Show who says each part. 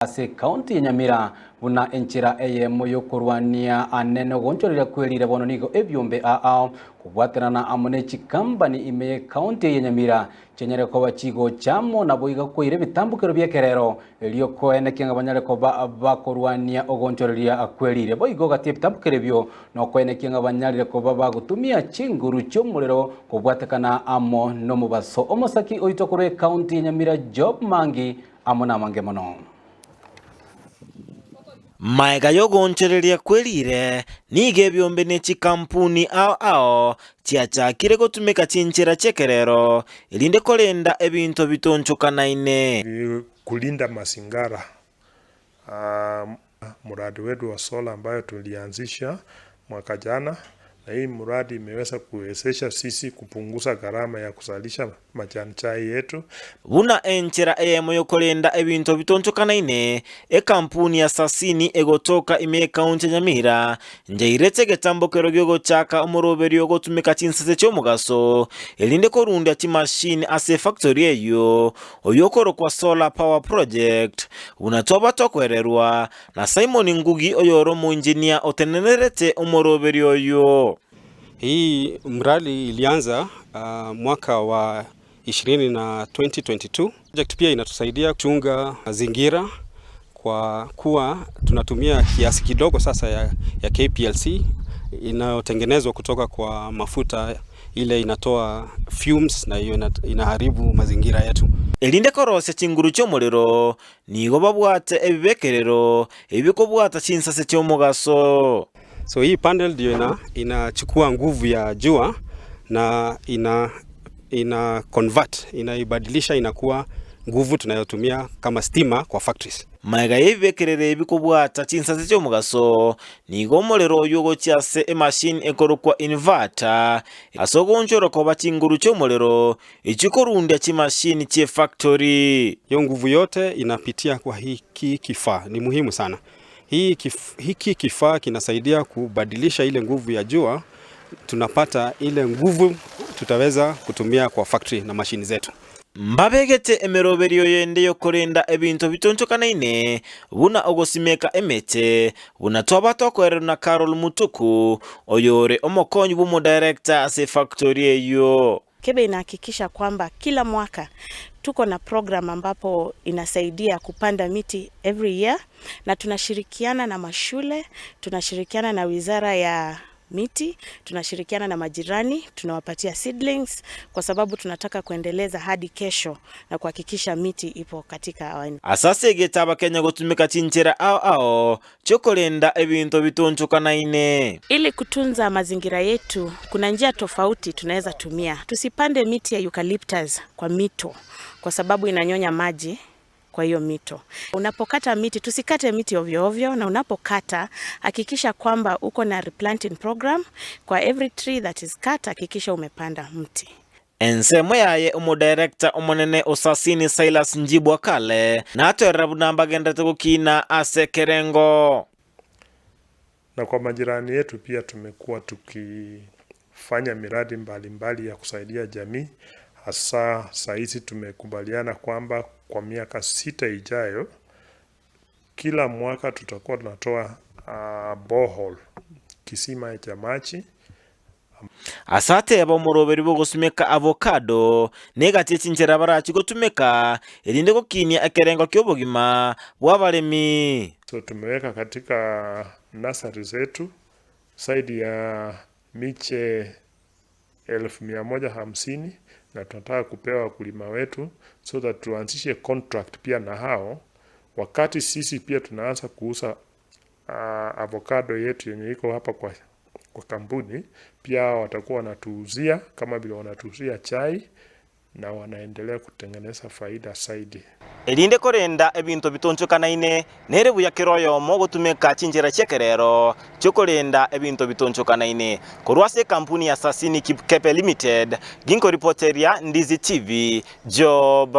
Speaker 1: Ase ekaunti ya Nyamira buna enchera eyemo y'okorwania ane nogoonchoreria kwerire bono nigo ebiombe ao kobwaterana amo ne chikambani ime y'ekaunti eye ya Nyamira chianyare koba chigocha amo naboigo koira ebitambokero bi'ekerero erio koenekia ng'a banyare koba bakorwania ogoonchoreria kwerire. Boigo gati y'ebitambokero ebio nokoenekia ng'a banyarire koba bagotumia chinguru chi'omorero kobwatekana amo nomobaso. Omosaki oito korwa ekaunti ya Nyamira Job Mangi amo namange mono.
Speaker 2: Magega y'ogoonchoreria kwe riire, nigo ebiombe ne chikampuni ao ao chiachakire gotumeka chinchera chi'ekerero, erinde korenda ebinto bitonchokanaine.
Speaker 3: Kulinda mazingara, Mradi wetu wa solar ambayo tulianzisha mwaka jana na hii mradi imeweza kuwezesha sisi kupunguza gharama ya kuzalisha majani chai yetu.
Speaker 2: Buna enchera eyemo y'okorenda ebinto bitonchokanaine, ekampuni ya Sasini egotoka ime y'ekaunti ya Nyamira njairete egetambokero gi'ogochaka omoroberio ogotumeka chinsase chi'omogaso erinde korundia chimashini ase efactory eyio oyio okorokwa Solar Power Project, buna twaba tokwererwa na Simon Ngugi oyore omoinjinia otenenerete omoroberio oyio.
Speaker 4: Hii mradi ilianza mwaka wa ishirini na 2022. Project pia inatusaidia kuchunga mazingira kwa kuwa tunatumia kiasi kidogo sasa ya, ya KPLC inayotengenezwa kutoka kwa mafuta ile inatoa fumes na hiyo inaharibu mazingira yetu.
Speaker 2: Erinde korosia chinguru chi'omorero, nigo babwate ebibekerero ebikobwata chinsase chi'omogaso.
Speaker 4: So hii panel ndio ina, inachukua nguvu ya jua na ina, ina convert inaibadilisha inakuwa nguvu tunayotumia kama stima kwa factories.
Speaker 2: Magega y'ebibekerero ebi kobwata chinsase chi'omogaso, nigo omorero oyio ogochia ase emashini ekorokwa inverter, ase ogoonchorwa koba chinguru chi'omorero echio korundia chimashini chi'efactory.
Speaker 4: Hiyo nguvu yote inapitia kwa hiki kifaa, ni muhimu sana. Hii kif, hiki kifaa kinasaidia kubadilisha ile nguvu ya jua, tunapata ile nguvu tutaweza kutumia kwa factory na mashini zetu.
Speaker 2: Mbabegete emeroberio yende y'okorenda ebinto bitonchokanaine, buna ogosimeka emete, buna twaba tokoererwa na Carol Mutuku, oyore omokonyi bw'omodirector ase efactory eyio.
Speaker 5: Kebe inahakikisha kwamba kila mwaka tuko na program ambapo inasaidia kupanda miti every year na tunashirikiana na mashule, tunashirikiana na wizara ya miti, tunashirikiana na majirani, tunawapatia seedlings kwa sababu tunataka kuendeleza hadi kesho na kuhakikisha miti ipo katika our
Speaker 2: Ase asegete Abakenya gotumeka chinchera ao ao chi'okorenda ebinto bitonchokanaine.
Speaker 5: Ili kutunza mazingira yetu, kuna njia tofauti tunaweza tumia. Tusipande miti ya eucalyptus kwa mito kwa sababu inanyonya maji kwa hiyo mito. Unapokata miti, tusikate miti ovyo ovyo, na unapokata hakikisha kwamba uko na replanting program. Kwa every tree that is cut, hakikisha umepanda mti.
Speaker 2: Ensemo yaye omodirector omonene o Sasini Silas Njibwa Kale natoerera buna mbagenderete gokina ase ekerengo.
Speaker 3: Na kwa majirani yetu pia tumekuwa tukifanya miradi mbalimbali mbali ya kusaidia jamii, hasa saa hizi tumekubaliana kwamba kwa miaka sita ijayo kila mwaka tutakuwa tunatoa uh, borehole kisima cha maji
Speaker 2: Ase ateba omoroberi bw'ogosimeka avocado negati ye chinchera barachie gotumeka erinde gokinia ekerengo ki'obogima bw'abaremi.
Speaker 3: So tumeweka katika nursery zetu zaidi ya miche 150,000 na tunataka kupewa wakulima wetu so that tuanzishe contract pia na hao, wakati sisi pia tunaanza kuuza uh, avocado yetu yenye iko hapa kwa, kwa kampuni, pia hao watakuwa wanatuuzia kama vile wanatuuzia chai na wanaendelea kutengeneza faida zaidi.
Speaker 2: Erinde korenda ebinto bitonchokanaine, nere buya kera oyomo gotumeka chinchera chi'ekerero chi'okorenda ebinto bitonchokanaine. Korwa ase ekampuni ya Sasini Kipkepe Limited, ginkoripoteria Ndizi TV, Job.